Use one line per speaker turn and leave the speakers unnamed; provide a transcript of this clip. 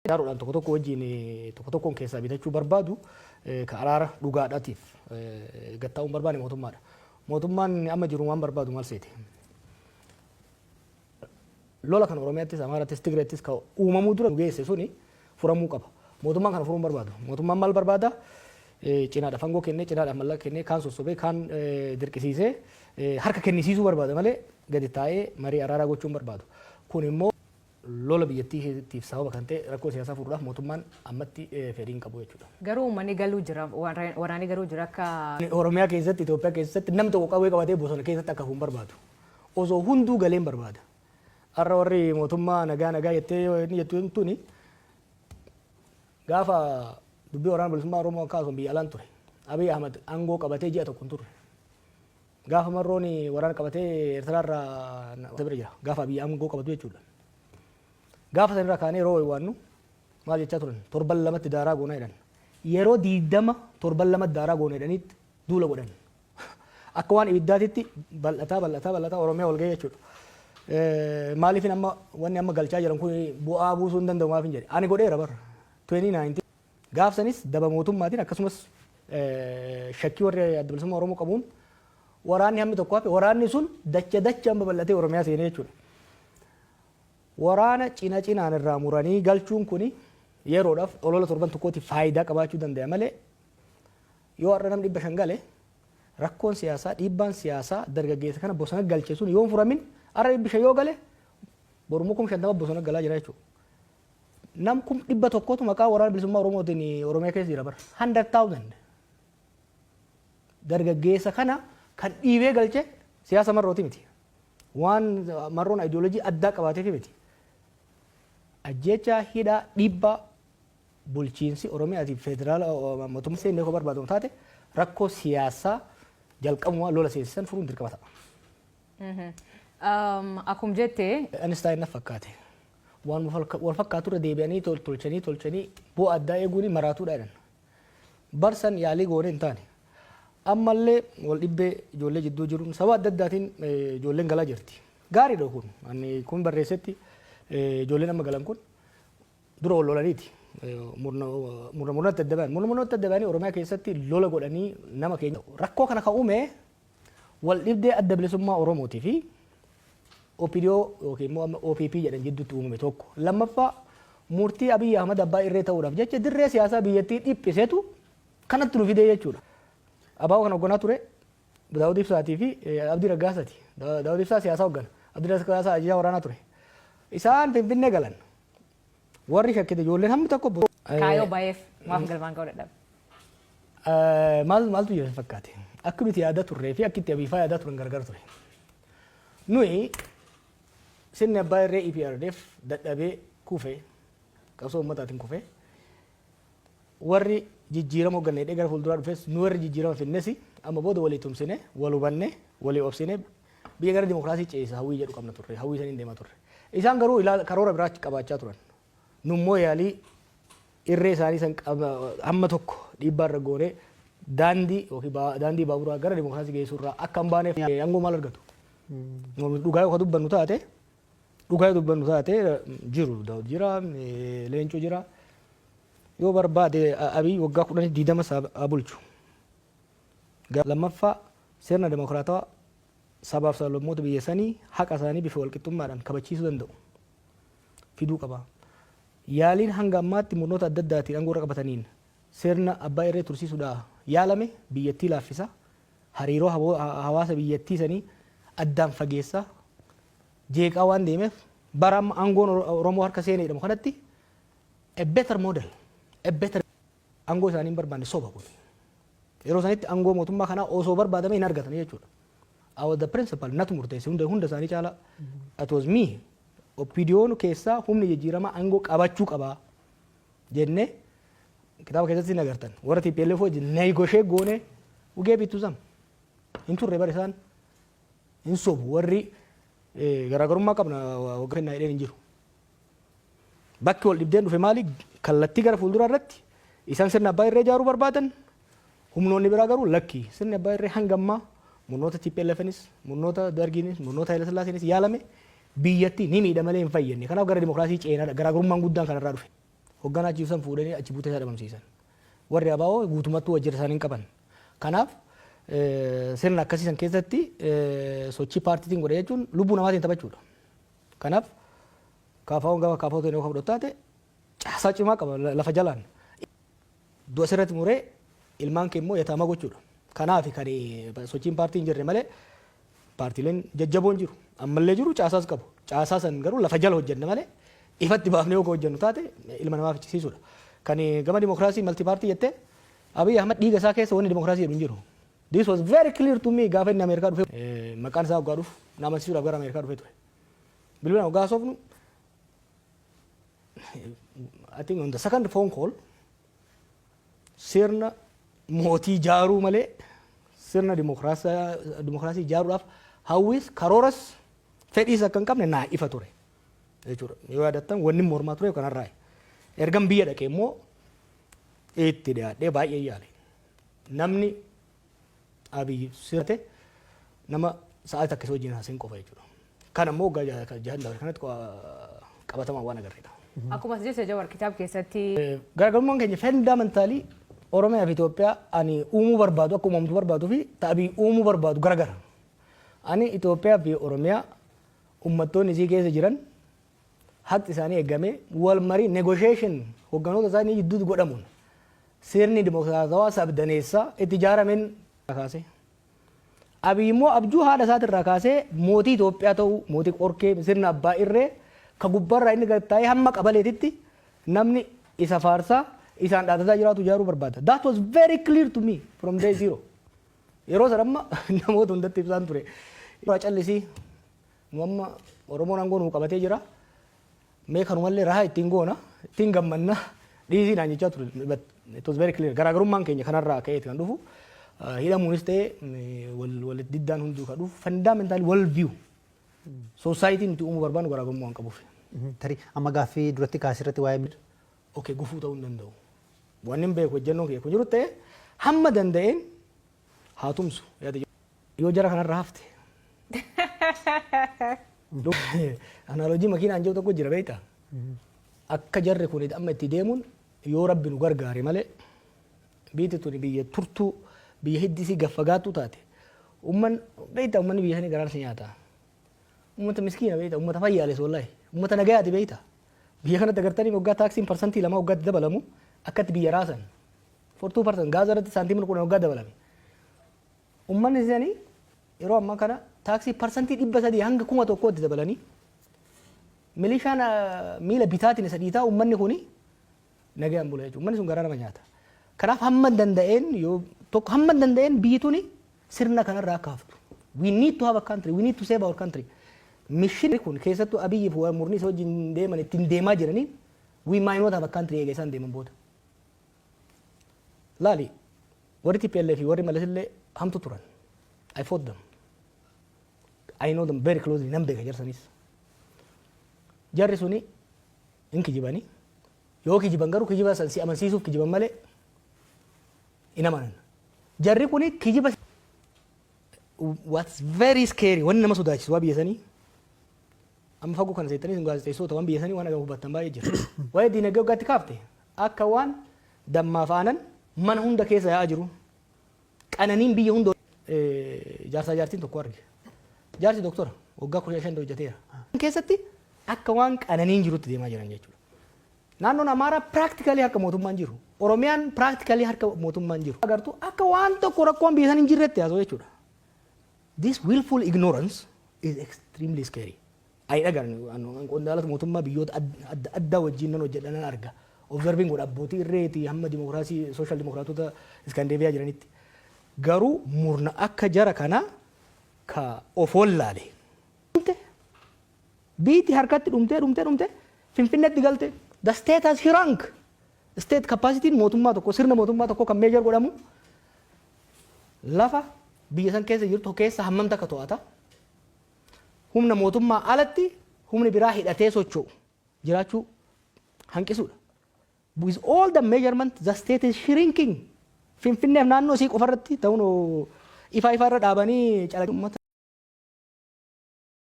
Ijaaruudhaan tokko tokko wajjin tokko tokkoon keessaa bitachuu barbaadu, ka araara dhugaadhaatiif gattaa'uu hin barbaanne mootummaadha. Mootummaan amma jiru waan barbaadu maal seete? Lola kan Oromiyaattis, Amaarattis, Tigreettis ka uumamuu dura geesse suni furamuu qaba. Mootummaan kana furuu hin barbaadu. Mootummaan maal barbaada? Cinaadhaaf aangoo kennee, cinaadhaaf mallaqa kennee, kaan sossobee, kaan dirqisiisee harka kennisiisuu barbaada malee gadi taa'ee marii araaraa gochuu hin barbaadu. Kun immoo lola biyyattiitiif sababa kan ta'e rakkoo siyaasaa furuudhaaf mootummaan ammatti fedhii hin qabu jechuudha.
Garuu uummanni galuu jira, waraanni garuu jira akka.
Oromiyaa keessatti, Itoophiyaa keessatti namni tokko qawwee qabatee bosona keessatti akka hafu hin barbaadu. Osoo hunduu galee hin barbaada. Har'a warri mootummaa nagaa nagaa jettee yoo inni jettu tuni, gaafa dubbii Waraana Bilisummaa Oromoo kaasun biyya alaan ture. Abiy Ahmad aangoo qabatee ji'a tokko hin turre. Gaafa Marroon waraana qabatee Eertiraarraa bira jira. Gaafa Abiy aangoo qabatu jechuudha. Gaafa sanirraa kaanee yeroo waannu maal jechaa turan? Torban lamatti daaraa goonaa jedhan. Yeroo 20 torban lamatti daaraa goona jedhaniitti duula godhan. Akka waan ibiddaatitti bal'ataa bal'ataa bal'ataa Oromiyaa wal ga'ee jechuudha. Maaliifin amma wanni amma galchaa jiran kun bu'aa buusuu hin danda'u maafin jedhe. Ani godheera bara 2019. Gaaf sanis daba mootummaatiin, akkasumas shakkii warri Adda Bilisummaa Oromoo qabuun waraanni hammi tokko hafe, waraanni sun dacha dachaan babal'atee Oromiyaa seenee jechuudha. Waraana cina cinaan irraa muranii galchuun kuni yeroodhaaf olola torban tokkootiif faayidaa qabaachuu danda'a malee, yoo har'a namni 500 gale, rakkoon siyaasaa, dhiibbaan siyaasaa dargaggeessa kana bosona galche sun yoo hin furamin, har'a 500 yoo gale, borummoo 50,000 bosona galaa jira jechuudha. Nam 100,000tu maqaa Waraana Bilisummaa Oromootiin Oromiyaa keessa jira bara. 100,000. Dargaggeessa kana kan dhiibee galche siyaasa Marrooti miti. Waan Marroon ayidiyoolojii addaa qabaateef miti. Ajjeechaa, hidhaa, dhiibbaa bulchiinsi Oromiyaatiif federaala mootummaa seennee koo barbaadamu taate, rakkoo siyaasaa jalqabumaa lola seensisan furuun dirqama ta'a.
Akkuma jette.
Einstein na fakkaate. Waan wal fakkaatu irra deebi'anii tolchanii tolchanii bu'aa addaa eeguun maraatuudha jedhan. Barsan yaalii goone hin taane. Ammallee wal dhibbee ijoollee jidduu jiruun sababa adda addaatiin ijoolleen galaa jirti. Gaariidha kun. Ani kun barreessetti, ijoolleen amma galan kun dura wal lolaniiti. Murna murnatti adda bayan. Murna murnatti adda bayanii Oromiyaa keessatti lola godhanii nama keenya. Rakkoo kana kan uume wal dhibdee Adda Bilisummaa Oromootii fi OPDO yookiin immoo amma OPP jedhan jidduutti uumame tokko. Lammaffaa, murtii Abiy Ahmad abbaa irree ta'uudhaaf jecha dirree siyaasaa biyyattii dhiphisetu kanatti nu fidee jechuudha. ABO kan hoogganaa ture Daawud Ibsaatii fi Abdii Raggaasaati. Daawud Ibsaa siyaasaa hooggana. Abdii Raggaasaa ajajaa waraanaa ture. Isaan Finfinnee galan. Warri shakkite ijoolleen hammi tokko.
Kaayyoo baay'eef maaf galmaan ga'uu dadhabe?
Maal maaltu jira fakkaate? Akka nuti yaadaa turree fi akka itti Abiifaa yaadaa turan gargar ture. Nuyi sirni abbaa irree EPRDF dadhabee kufe, qabsoo uummataatiin kufe, warri jijjiirama hoogganne hidhee gara fuulduraa dhufes, nu warri jijjiirama finnes amma booda walii tumsine, wal hubanne, walii obsine biyya gara dimokiraasii ceesisa hawwii jedhu qabna turre, hawwii saniin deemaa turre. Isaan garuu karoora biraa qabaachaa turan. Nummoo yaalii irree isaanii san hamma tokko dhiibbaa irra goonee daandii yookiin daandii baaburaa gara dimokiraasii geessuu irraa akka hin baaneef aangoo maal argatu? Dhugaa yoo dubbannu taate, dhugaa yoo dubbannu taate, jiru Daawud jira, Leencoo jira. Yoo barbaade Abiy waggaa 10 20 haa bulchu. Lammaffaa, sirna dimokiraatawaa sabaaf sablammoota biyya sanii haqa isaanii bifa walqixxummaadhaan kabachiisuu danda'u fiduu qaba. Yaaliin hanga ammaatti murnoota adda addaatiin aangoo irra qabataniin sirna abbaa irree tursiisuudhaa yaalame biyyattii laaffisa, hariiroo hawaasa biyyattii sanii addaan fageessa, jeeqaa waan deemeef, bara amma aangoon Oromoo harka seene jedhamu kanatti a better model, a better aangoo isaanii hin barbaanne, soba kun. Yeroo sanitti aangoo mootummaa kanaa osoo barbaadame hin argatan jechuudha. I was the principal, natu murteesse hunda hunda isaanii caalaa. It was me. OPDOn keessaa humni jijjiiramaa aangoo qabachuu qabaa jennee kitaaba keessatti hin agartan. Warra TPLF wajjin negotiate goone, we gave it to them. Hin turre bara isaan hin sobu, warri garaagarummaa qabna waggaa kennaa jedheen hin jiru. Bakki wal dhibdeen dhufe maali? Kallattii gara fuulduraa irratti isaan sirna abbaa irree ijaaruu barbaadan, humnoonni biraa garuu lakki, sirni abbaa irree hanga ammaa murnoota TPLFnis, murnoota Dargiinis, murnoota Haile Sillaaseenis yaalame biyyatti ni miidha malee hin fayyadne. Kanaaf gara dimokiraasii ceenaadha. Garaagarummaan guddaan kanarraa dhufe. Hoogganaa achi san fuudhanii achi buutee isaa dhabamsiisan. Warri ABO guutummattuu wajjira isaanii hin qaban. Kanaaf sirna akkasii san keessatti sochii paartiitiin godhe jechuun lubbuu namaatiin taphachuudha. Kanaaf KFO'n gama KFO ta'e yoo fudhatu taate, caasaa cimaa qaba lafa jalaan. Du'a sirratti muree ilmaan kee immoo yataama gochuudha. Kanaaf kan sochiin paartii hin jirre malee paartiileen jajjaboon jiru. Ammallee jiru, caasaas qabu. Caasaa san garuu lafa jala hojjenna malee ifatti baafnee yoo hojjennu taate ilma namaa fichisiisuudha. Kan gama dimokiraasii multi party jettee, Abiy Ahmad dhiiga isaa keessa wanni dimokiraasii jedhu hin jiru. This was very clear to me gaafa inni Ameerikaa dhufe. Maqaan isaa waggaa dhufu na amansiisuudhaaf gara Ameerikaa dhufee ture. Bilbilaan waggaa haasofnu, I think on the second phone call, sirna mootii ijaaruu malee sirna dimokiraasii ijaaruudhaaf hawwis, karooras, fedhiis akka hin qabne naa ifa ture jechuudha. Yoo yaadattan, wanni mormaa ture kanarraa. Ergan biyya dhaqee immoo itti dhiyaadhee baay'ee yaale. Namni Abiy sirte nama sa'aatii takka isa wajjin haasa'in qofa jechuudha. Kan ammoo waggaa 6 dabre kanatti qabatamaan waan agarreedha.
Akkuma jecha Jawar kitaaba keessatti.
Garaagarummaan keenya fundamentally Oromiyaa fi Itoophiyaa ani uumuu barbaadu, akka uumamtu barbaaduu fi ta'abii uumuu barbaadu garagara. Ani Itoophiyaa fi Oromiyaa uummattoonni isii keessa jiran haqi isaanii eegamee, wal marii, negotiation hogganoota isaanii gidduutti godhamuun sirni dimokiraatawaa sabdaneessaa itti ijaarameen kaasee. Abiy immoo abjuu haadha isaatirraa kaasee mootii Itoophiyaa ta'uu, mootii qorkee, sirna abbaa irree ka gubbaarraa inni gad taa'ee hamma qabaleetitti namni isa faarsaa isaan dhaadataa jiraatu ijaaruu barbaada. That was very clear to me from day zero. Yeroo sana amma namoota hundatti ibsaan ture. Callisii, nu amma Oromoon aangoo nuu qabatee jira. Mee kanumallee rahaa ittiin goona, ittiin gammanna, dhiisii naan jechaa ture. But it was very clear. Garaagarummaan keenya kanarraa ka'eeti kan dhufu. Hidhamuunis ta'e wal diddaan hunduu kan dhufu fundamentally world view. Society nuti uumuu barbaannu garaagarummaa waan qabuuf.
Tarii amma gaaffii duratti kaasirratti waa'ee
Okay, gufuu ta'uu hin danda'u. Wanni hin beeku ejjennoon kiyya kun jiru ta'e hamma danda'een haa tumsu. Yoo jara kanarraa hafte. Analogy makiinaan jiru tokko jira, beektaa? Akka jarri kun amma itti deemuun, yoo Rabbi nu gargaare malee, biyyi tuni biyya turtuu, biyya hiddisii gaffagaattuu taate. Umman beektaa, ummanni biyya sanii garaan si nyaata. Ummata miskiina beektaa, ummata fayyaales, wallahi. Ummata nagayaati beektaa. Biyya kanatti agartanii waggaa taaksiin 2% waggaatti dabalamu akkatti biyya raasan. For 2% gaaza irratti saantiimii 10 waggaa dabalame. Ummanni isaanii yeroo ammaa kana taaksii 300% hanga 1000tti dabalanii milishaan miila bitaatiin isa dhiitaa, ummanni kuni nagayaan bula jechuudha. Ummanni sun garaa nama nyaata. Kanaaf hamma danda'een, yoo tokko hamma danda'een biyyi tuni sirna kanarraa akka haftu. We need to have a country. We need to save our country. Mission kun keessattuu Abiyyi fi murni isa wajjin deeman ittiin deemaa jiranii, we might not have a country eega isaan deeman booda. Laali, warri TPLF fi warri Malas illee hamtu turan. I fought them. I know them very closely. Nan beeka jarsanis. Jarri suni hin kijibanii. Yoo kijiban garuu kijiba san si amansiisuuf kijiban malee hin amanan. Jarri kuni kijiba. What's very scary, wanni nama sodaachisu waa biyya sanii, amma fagoo kana seettanii isin gaazexeessitoota waan biyya sanii waan agamu hubattan baay'ee jira. Waa'ee diinagdee waggaatti kaafte, akka waan dammaaf aanan mana hunda keessa yaa'aa jiru. Qananiin biyya hunda jaarsaa jaartiin tokko arge. Jaarsi doktora, waggaa 15 hojjeteera. Keessatti akka waan qananiin jirutti deemaa jiran jechuudha. Naannoon Amaaraa practically harka mootummaan jiru. Oromiyaan practically harka mootummaan jiru. Agartuu akka waan tokko rakkoon biyya sana hin jirretti haasa'u jechuudha. This willful ignorance is extremely scary. Ayi dhagaan qondaalota mootummaa biyyoota adda addaa wajjin nan hojjedha, nan arga. Observing godha, abbootii irreetii hamma dimokiraasii social dimokiraatota Iskandeeviyaa jiranitti. Garuu murna akka jara kanaa ka of wallaale. Biitti harkatti dhumtee dhumtee dhumtee Finfinneetti galte. The state has shrunk. State capacity mootummaa tokko, sirna mootummaa tokko kan measure godhamu lafa biyya san keessa jirtu keessa hammam takka to'ata. Humna mootummaa alatti humni biraa hidhatee socho'u jiraachuu hanqisuudha. With all the measurement, the state is shrinking. Finfinneef naannoo isii qofarratti ta'uun ifaa ifaa irra dhaabanii calaqqee uummata.